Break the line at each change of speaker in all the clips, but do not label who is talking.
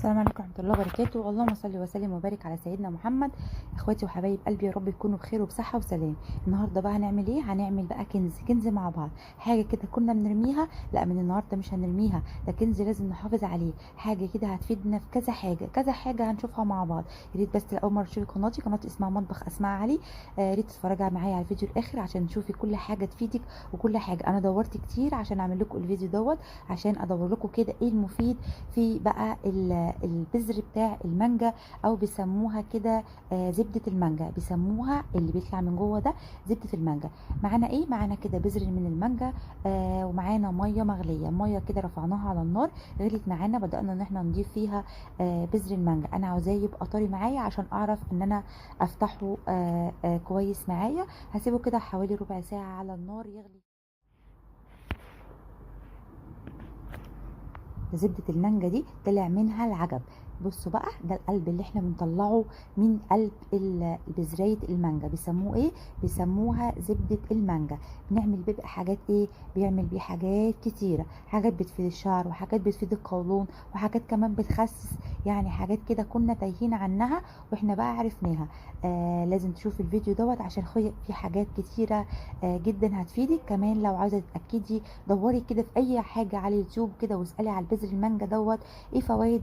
السلام عليكم ورحمة الله وبركاته. اللهم صل وسلم وبارك على سيدنا محمد. اخواتي وحبايب قلبي، يا رب تكونوا بخير وبصحة وسلام. النهارده بقى هنعمل ايه؟ هنعمل بقى كنز، كنز مع بعض. حاجة كده كنا بنرميها، لا من النهارده مش هنرميها، ده كنز لازم نحافظ عليه. حاجة كده هتفيدنا في كذا حاجة، كذا حاجة هنشوفها مع بعض. يا ريت بس اول مرة تشوفي قناتي، قناتي اسمها مطبخ اسماء علي. يا ريت تتفرجي معايا على الفيديو الاخر عشان تشوفي كل حاجة تفيدك وكل حاجة. انا دورت كتير عشان اعمل لكم الفيديو دوت، عشان ادور لكم كده ايه المفيد في بقى البذر بتاع المانجا، او بيسموها كده زبدة المانجا، بيسموها اللي بيطلع من جوه ده زبدة المانجا. معانا ايه؟ معانا كده بذر من المانجا، ومعانا مية مغليه، مية كده رفعناها على النار غليت معانا، بدأنا ان احنا نضيف فيها بذر المانجا. انا عاوزاه يبقى طري معايا عشان اعرف ان انا افتحه كويس معايا. هسيبه كده حوالي ربع ساعة على النار يغلي. زبدة المانجا دي طلع منها العجب. بصوا بقى، ده القلب اللي احنا بنطلعه من قلب بذرية المانجا، بيسموه ايه؟ بيسموها زبدة المانجا. بنعمل بيبقى حاجات ايه؟ بيعمل بيه حاجات كتيرة، حاجات بتفيد الشعر، وحاجات بتفيد القولون، وحاجات كمان بتخسس، يعني حاجات كده كنا تايهين عنها واحنا بقى عرفناها. لازم تشوفي الفيديو دوت عشان في حاجات كتيرة جدا هتفيدك. كمان لو عاوزة تتأكدي دوري كده في اي حاجة على اليوتيوب كده واسألي على بذر المانجا دوت ايه فوائد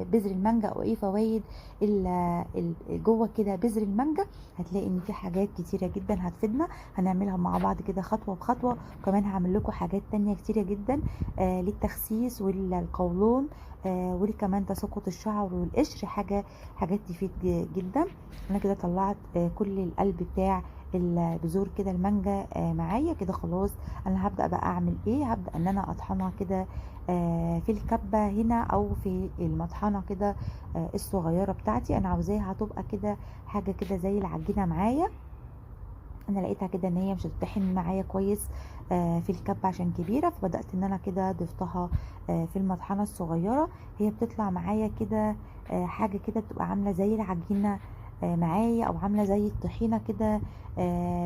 بذر المانجا، او ايه فوائد جوه كده بذر المانجا. هتلاقي ان في حاجات كتيرة جدا هتفيدنا، هنعملها مع بعض كده خطوة بخطوة. وكمان هعمل لكم حاجات تانية كتيرة جدا للتخسيس والقولون، وكمان تساقط الشعر والقشر، حاجات تفيد جدا. انا كده طلعت كل القلب بتاع البذور كده المانجا معايا كده خلاص. انا هبدأ بقى اعمل ايه؟ هبدأ ان انا اطحنها كده في الكبة هنا او في المطحنة كده الصغيرة بتاعتي. انا عاوزاها هتبقى كده حاجة كده زي العجينة معايا. انا لقيتها كده ان هي مش هتطحن معايا كويس في الكبة عشان كبيرة، فبدأت ان انا كده ضفتها في المطحنة الصغيرة. هي بتطلع معايا كده حاجة كده بتبقى عاملة زي العجينة معايا، او عاملة زي الطحينة كده.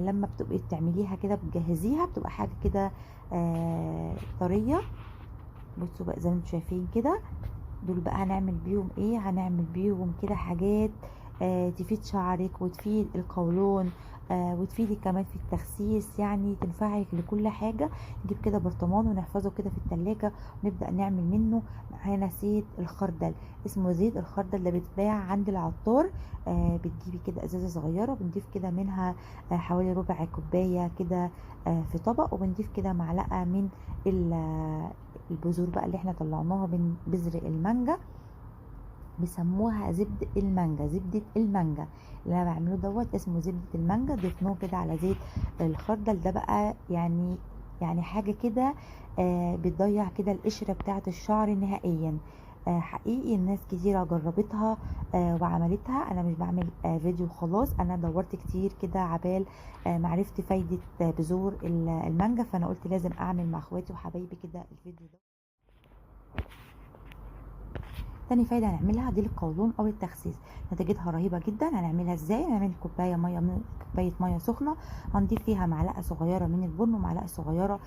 لما بتبقي بتعمليها كده بتجهزيها بتبقى حاجة كده طرية. بصوا بقى زي ما انتم شايفين كده، دول بقى هنعمل بيهم ايه؟ هنعمل بيهم كده حاجات تفيد شعرك وتفيد القولون، وتفيدك كمان في التخسيس، يعني تنفعك لكل حاجة. نجيب كده برطمان ونحفظه كده في التلاجة ونبدأ نعمل منه. معانا زيت الخردل، اسمه زيت الخردل، ده بيتباع عند العطار. بتجيبي كده ازازة صغيرة، بنضيف كده منها حوالي ربع كوباية كده في طبق، وبنضيف كده معلقة من البذور بقى اللي احنا طلعناها من بذر المانجا، بيسموها زبدة المانجا. زبدة المانجا اللي انا بعمله دوت اسمه زبدة المانجا. ضفناه كده على زيت الخردل ده بقى، يعني حاجة كده بتضيع كده القشرة بتاعة الشعر نهائيا. حقيقي الناس كتيرة جربتها وعملتها. انا مش بعمل فيديو خلاص، انا دورت كتير كده عبال معرفت فايدة بذور المانجا، فانا قلت لازم اعمل مع اخواتي وحبايبي كده الفيديو ده. تاني فايدة هنعملها دي للقولون او التخسيس، نتيجتها رهيبة جدا. هنعملها ازاي؟ هنعمل كوباية مية من كوباية مية سخنة، هنضيف فيها معلقة صغيرة من البن ومعلقة صغيرة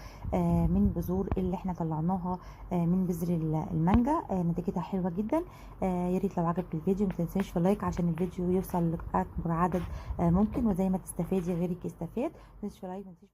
من بذور اللي احنا طلعناها من بذر المانجا. نتيجتها حلوة جدا. يا ريت لو عجبك الفيديو ما تنساش في لايك عشان الفيديو يوصل لأكبر عدد ممكن، وزي ما تستفادي غيرك يستفاد. ما تنساش في لايك، ما تنساش.